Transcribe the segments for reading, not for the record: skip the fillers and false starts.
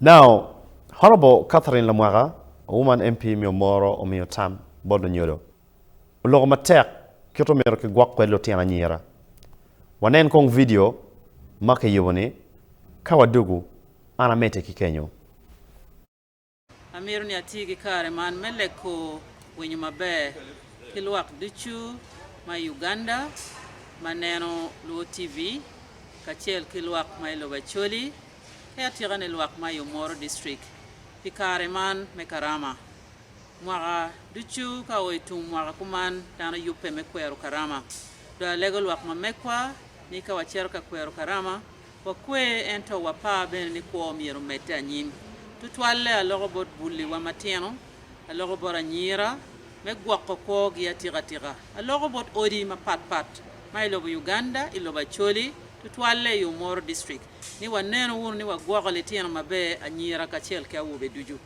Now, Honourable Catherine Lamwaka, a woman MP me Omoro omiyo tam bot lunyodo. Oloko matek kit omyero kigwok kwede lutino anyira. Wanen kong vidio ma kiyubo ni ka wadugu an amedde ki kenyo. Amito ni ati ki kare man me leko winyo maber ki lwak ducu ma i Uganda ma neno Luo TV kacel ki lwak ma i lobo Acholi ki atika ni lwak ma i Omoro District pi kare man me Karama. Mwaka ducu ka o i tum mwaka kuman dano yubbe me kwero Karama. Dong alego lwak ma megwa ni ka wacito ka kwero Karama, Wakwe ento wapar bene ni kwo myero omedde anyim. Tutwalle aloko bot bulliwa matino, aloko bot anyira me gwoko kwogi atika tika, aloko bot odi mapat pat ma i lobo Uganda, i lobo Acholi, tutwalle i Omoro District ni wanenu wunu ni wagwoko litino maber, anyira kacel ki awobe ducu.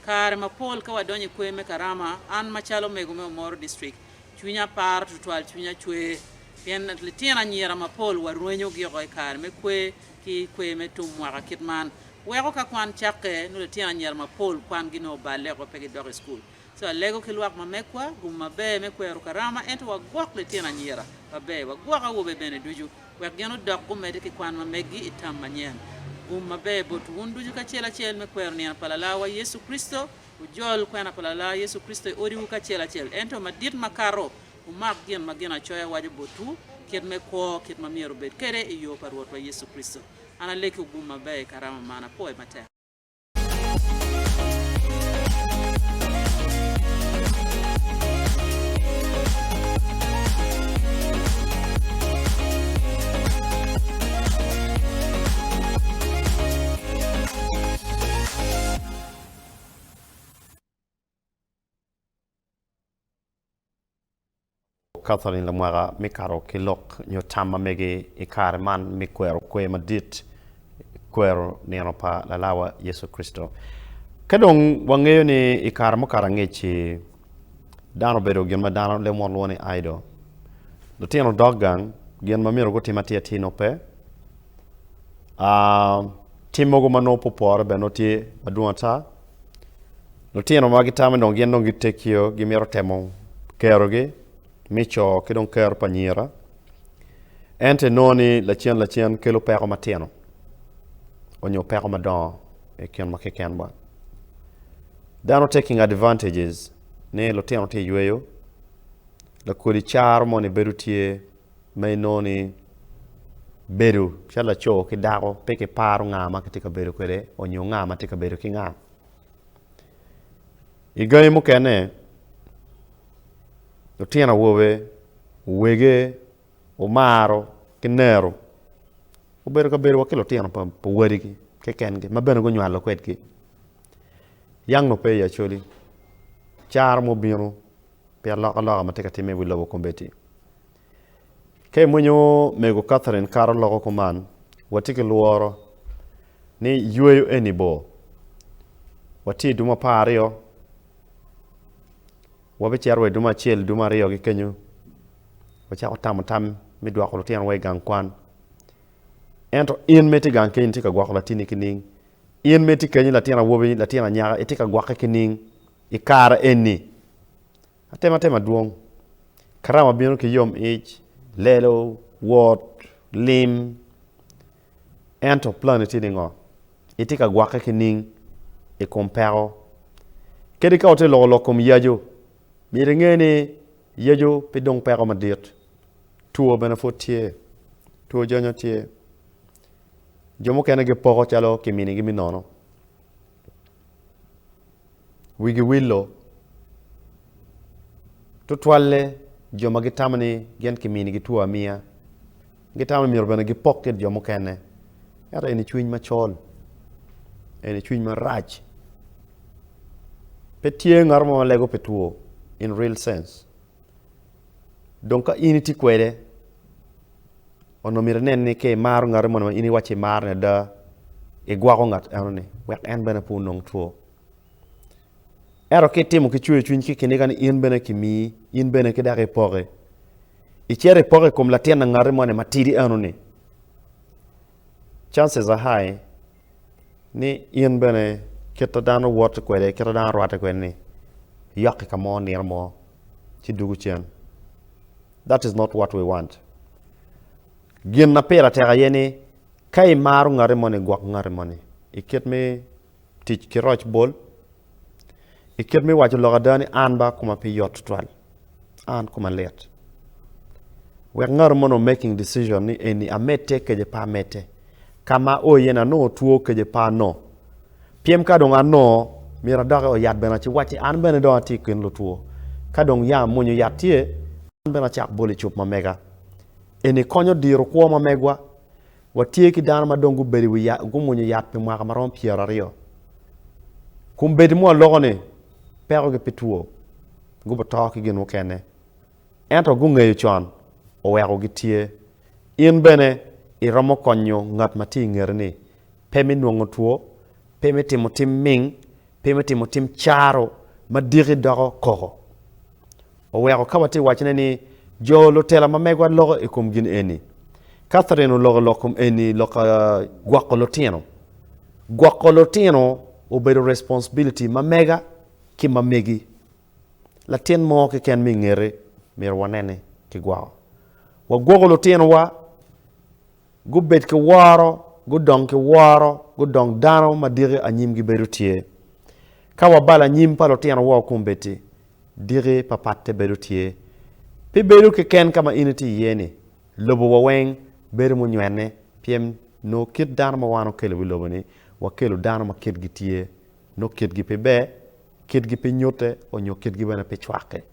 Kare mapol ka wadonyo i kwer me Karama, an macalo mego me Omoro District, Cwinya paro tutwal, cwinya cwer, pien litino anyira mapol warwenyogi oko i kare me kwer ki kwer me tum mwaka kit man. Weko ka kwan cakke, nongo litino anyira mapol kwangi nongo oballe oko pe gidok i cukul. Co alego ki lwak ma megwa, gum maber me kwero karama, ento wagwok litino anyira maber, wagwok awobe bene ducu, wek gin odok gumedde ki kwan ma meggi i tam manyen. Gum maber botwu wun ducu kacel acel me kwero nino pa Lalawa Yecu Kricito. Wujol kwena pa Lalawa Yecu Kricito i odiwu kacel acel, ento madit makato, wumak gin ma Ginacoya waco botwu, kit me kwo, kit ma myero wubed kwede i yo pa Rwotwa Yecu Kricito. An alekki wugum maber i karama man. Apwoyo matek. Catherine Lamwaka me kato ki lok nyo tam ma mege i kare man me kwero kwer madit, kwero nino pa Lalawa Yecu Kricito. Ka dong wangeyo ni i kare mukato angec-ci, dano obedo gin ma dano leb munu lwongo ni idle. Lutino dok gang, gin ma myero gutim atir atir nongo pe. Tim mogo ma nongo pe opore bene nongo tye madwong ata. Lutino ma gitamo ni dong gin dong gitekio gimito temo kerogi me co ki dong kero pa anyira ento inongo ni lacen lacen kelo peko matino onyo peko madongo i kinwa kekenwa. Dano taking advantages ni lutino tye iyweyo lakodi caro moni bedo tye ma inongo ni bedo calo laco ki dako pe kiparo nga ma kitye ka bedo kwede nyo nga ma tye ka bedo ki nga. I gangi mukene lutino awobe, wege, omaro ki nero obedo ka bedo wa ki lutino pa wadigi kekengi ma bene gunywalo kwedgi. Yang nongo pe i Acholi, caro ma obino pi alokaloka ma tye ka timme i wi lobo kombeddi. Ka imwonyo mego Catherine kato loko kuman, watye ki lworo ni yweyo eni bor. Watye i duma 12, wabicito wa i duma acel, duma aryo ki kenyo, wacako tamo tam me dwoko lutinowa i gang kwan. Ento in ma itye gang kenyo itye ka gwoko latinni ki ning? In ma itye kenyo latin awobi, latin anyaka itye ka gwokke ki ning i kare eni? Atematema dwong. Karama bino ki yom ic, lelo, wot, lim. Ento plani tye ningo? Itye ka gwokke ki ning i kom peko? Kadi ka watye loko lok kom yaco, myero inge ni yaco pe dong peko madit. Two bene pud tye, two jonyo tye. Jo mukene gipoko calo kiminigi me nono. Wigi willo, tutwalle jo ma gitamo ni gin kiminigi two amiya, gitamo ni myero bene gipok ki jo mukene. Ento eni cwiny macol, eni cwiny marac. Pe tye ngat mo ma lego pi two in real sense. Dong ka in itye kwede, onongo myero inen ni ka imaro ngat moni ma in iwaco imaro ni ada, igwoko ngat enoni wek en bene pe onong two. Ento ka itimo ki cwercwiny ki kiniga ni in bene kimiyi, in bene ki dok ipoki, icito ipoko i kom latin angati moni matidi enoni, chances are high. Ni in bene kit ma dano woto kwede, kit ma dano rwatte kwede ni iyokke ka mo nino mo ci dwogo cen. That is not what we want. Gin ma pire tek aye ni ka imaro ngati moni gwok ngati moni i kit me tic ki roc bol, i kit me waco lok ada ni an ba koma pe yot tutwal, an koma lit. Wek ngat moni o making decision ni eni amedde kece pe amedde. Ka ma ao iye ni anongo two kece pe anongo. Pyem ka dong anongo myero adok i ot yat bene aciwacci an bene dong atye i kin lutwo. Ka dong yam amwonyo yat tye, an bene acak bolo i cup ma mega. Eni konyo diro kwo ma megwa. Watye ki dano ma dong gubedo i wi yat, gumwonyo yat pi mwaka ma romo pyeraryo. Kombeddi ma waloko-ni, pekogi pe two, gubito ki gin mukene. Ento gungeyo con, oweko gitye. In bene iromo konyo ngat ma tye i ngeti-ni pe me nongo two, pe me timo tim ming, pe me timo tim caro ma diki doko koko. Oweko ka watye wacone ni jo lutela ma megwa loko i kom gin eni. Catherine oloko lok kom eni lok gwoko lutino. Gwoko lutino obedo responsibility ma mega ki ma megi. Latin mo keken me ingeti myero wanen ni kigwoko. Wagwoko lutinowa gubed ki woro, gudong ki woro, gudong dano ma diki anyimgi bedo tye. Ka wabalo anyim pa lutinowa okombeddi, diki pa patte bedo tye. Pi bedo keken ka ma in itye iye-ni, lobowa weng bedo munywene pien nongo kit dano ma wan okelo i wi lobo-ni, wakelo dano ma kitgi tye, nongo kitgi pe ber, kitgi pe nyutte, onyo kitgi bene pe cwakke.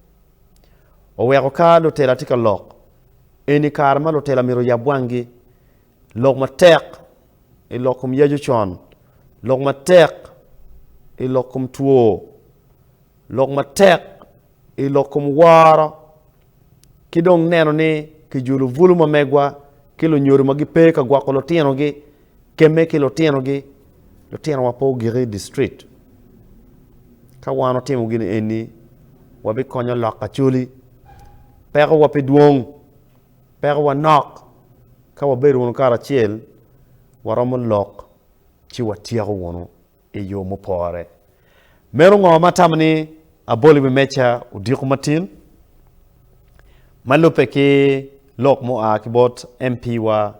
Oweko ka lutela tye ka lok, Eni kare ma lutela myero oyab wanggi, lok matek i lok kom yaco con, lok matek i lok kom two, lok matek i lok kom woro, ki dong neno ni kijulo bulu ma megwa ki lunyodo ma gipe ka gwoko lutinogi, kemme ki lutinogi, lutinowa pe ogik i distrit. Ka wan watimo gin eni, wabikonyo lok Acholi. Pekowa pe dwong, pekowa nok. Ka wabedo wunu karacel, waromo lok ci watyeko wunu i yo mupore. Meno ngo ma atamo ni abol i wi meja odiko matin? Ma lubbe ki lok mua ki bot MP wa,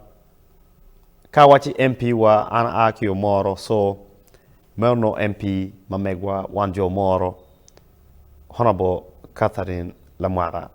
ka awaco MP wa an aa ki Omoro so meno nongo MP ma megwa wan jo Omoro, Honourable Catherine Lamwaka.